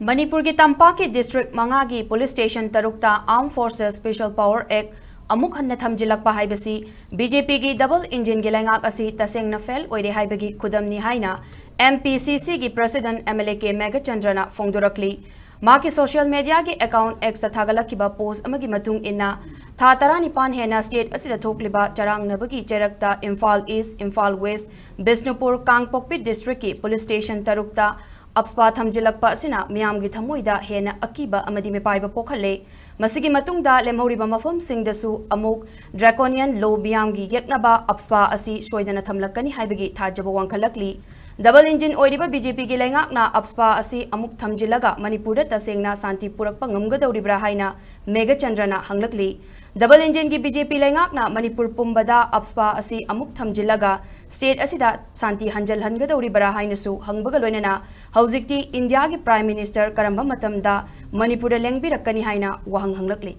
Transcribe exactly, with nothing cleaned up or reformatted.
ꯃꯅꯤꯄꯨꯔꯒꯤ ꯇꯝꯄꯥꯛꯀꯤ ꯗꯤꯁꯇ꯭ꯔꯤꯛ ꯃꯉꯥꯒꯤ ꯄꯨꯂꯤꯁ ꯁ꯭ꯇꯦꯁꯟ ꯇꯔꯨꯛꯇ Armed Forces Special Power Act ꯑꯃꯨꯛ ꯍꯟꯅ ꯊꯝꯖꯤꯜꯂꯛꯄ ꯍꯥꯏꯕꯁꯤ ꯕꯤ ꯖꯦ ꯄꯤꯒꯤ ꯗꯕꯜ ꯏꯟꯖꯤꯟꯒꯤ ꯂꯩꯉꯥꯛ ꯑꯁꯤ ꯇꯁꯦꯡꯅ ꯐꯦꯜ ꯑꯣꯏꯔꯦ ꯍꯥꯏꯕꯒꯤ ꯈꯨꯗꯝꯅꯤ ꯍꯥꯏꯅ M P C C president M L A K ꯃꯦꯘꯆꯟꯗ꯭ꯔꯅ ꯐꯣꯡꯗꯣꯔꯛꯂꯤ꯫ ꯃꯍꯥꯛꯀꯤ ꯁꯣꯁꯤꯌꯦꯜ ꯃꯦꯗꯤꯌꯥꯒꯤ ꯑꯦꯀꯥꯎꯟꯠ Xꯇ ꯊꯥꯒꯠꯂꯛꯈꯤꯕ ꯄꯣꯁꯠ ꯑꯃꯒꯤ ꯃꯇꯨꯡ ꯏꯟꯅ, ꯊꯥ ꯇꯔꯥꯅꯤꯄꯥꯟ ꯍꯦꯟꯅ ꯁ꯭ꯇꯦꯠ ꯑꯁꯤꯗ ꯊꯣꯛꯂꯤꯕ ꯆꯔꯥꯡꯅꯕꯒꯤ ꯆꯩꯔꯛꯇ ꯏꯝꯐꯥꯜ ꯏꯁ꯭ꯠ, ꯏꯝꯐꯥꯜ ꯋꯦꯁ꯭ꯠ, ꯕꯤꯁꯅꯨꯄꯨꯔ, ꯀꯥꯡꯄꯣꯛꯄꯤ ꯗꯤꯁꯇ꯭ꯔꯤꯛꯀꯤ ꯄꯨꯂꯤꯁ ꯁ꯭ꯇꯦꯁꯟ ꯇꯔꯨꯛꯇ ꯑꯞꯁꯄꯥ ꯊꯝꯖꯤꯜꯂꯛꯄ ꯑꯁꯤꯅ ꯃꯤꯌꯥꯝꯒꯤ ꯊꯃꯣꯏꯗ ꯍꯦꯟꯅ ꯑꯀꯤꯕ ꯑꯃꯗꯤ ꯃꯤꯄꯥꯏꯕ ꯄꯣꯛꯍꯜꯂꯦ꯫ ꯃꯁꯤꯒꯤ ꯃꯇꯨꯡꯗ ꯂꯦꯝꯍꯧꯔꯤꯕ ꯃꯐꯝꯁꯤꯡꯗꯁꯨ ꯑꯃꯨꯛ draconian law ꯃꯤꯌꯥꯝꯒꯤ ꯌꯦꯛꯅꯕ ꯑꯞꯁꯄꯥ ꯑꯁꯤ ꯁꯣꯏꯗꯅ ꯊꯝꯂꯛꯀꯅꯤ ꯍꯥꯏꯕꯒꯤ ꯊꯥꯖꯕ ꯋꯥꯡꯈꯠꯂꯛꯂꯤ꯫ ꯗꯕꯜ ꯏꯟꯖꯤꯟ ꯑꯣꯏꯔꯤꯕ ꯕꯤ ꯖꯦ ꯄꯤꯒꯤ ꯂꯩꯉꯥꯛꯅ ꯑꯞꯁꯄꯥ ꯑꯁꯤ ꯑꯃꯨꯛ ꯊꯝꯖꯤꯜꯂꯒ ꯃꯅꯤꯄꯨꯔꯗ ꯇꯁꯦꯡꯅ ꯁꯥꯟꯇꯤ ꯄꯨꯔꯛꯄ ꯉꯝꯒꯗꯧꯔꯤꯕ꯭ꯔꯥ ꯍꯥꯏꯅ ꯃꯦꯘꯆꯟꯗ꯭ꯔꯅ ꯍꯪꯂꯛꯂꯤ꯫ ꯗꯕꯜ ꯏꯟꯖꯤꯟꯒꯤ ꯕꯤ ꯖꯦ ꯄꯤ ꯂꯩꯉꯥꯛꯅ ꯃꯅꯤꯄꯨꯔ ꯄꯨꯝꯕꯗ ꯑꯞꯁꯄꯥ ꯑꯁꯤ ꯑꯃꯨꯛ ꯊꯝꯖꯤꯜꯂꯒ ꯁ꯭ꯇꯦꯠ ꯑꯁꯤꯗ ꯁꯥꯟꯇꯤ ꯍꯟꯖꯜꯍꯟꯒꯗꯧꯔꯤꯕ꯭ꯔꯥ ꯍꯥꯏꯅꯁꯨ ꯍꯪꯕꯒ ꯂꯣꯏꯅꯅ ꯍꯧꯖꯤꯛꯇꯤ ꯏꯟꯗꯤꯌꯥꯒꯤ ꯄ꯭ꯔꯥꯏꯝ ꯃꯤꯅꯤꯁꯇꯔ ꯀꯔꯝꯕ ꯃꯇꯝꯗ ꯃꯅꯤꯄꯨꯔꯗ ꯂꯦꯡꯕꯤꯔꯛꯀꯅꯤ ꯍꯥꯏꯅ ꯋꯥꯍꯪ ꯍꯪꯂꯛꯂꯤ꯫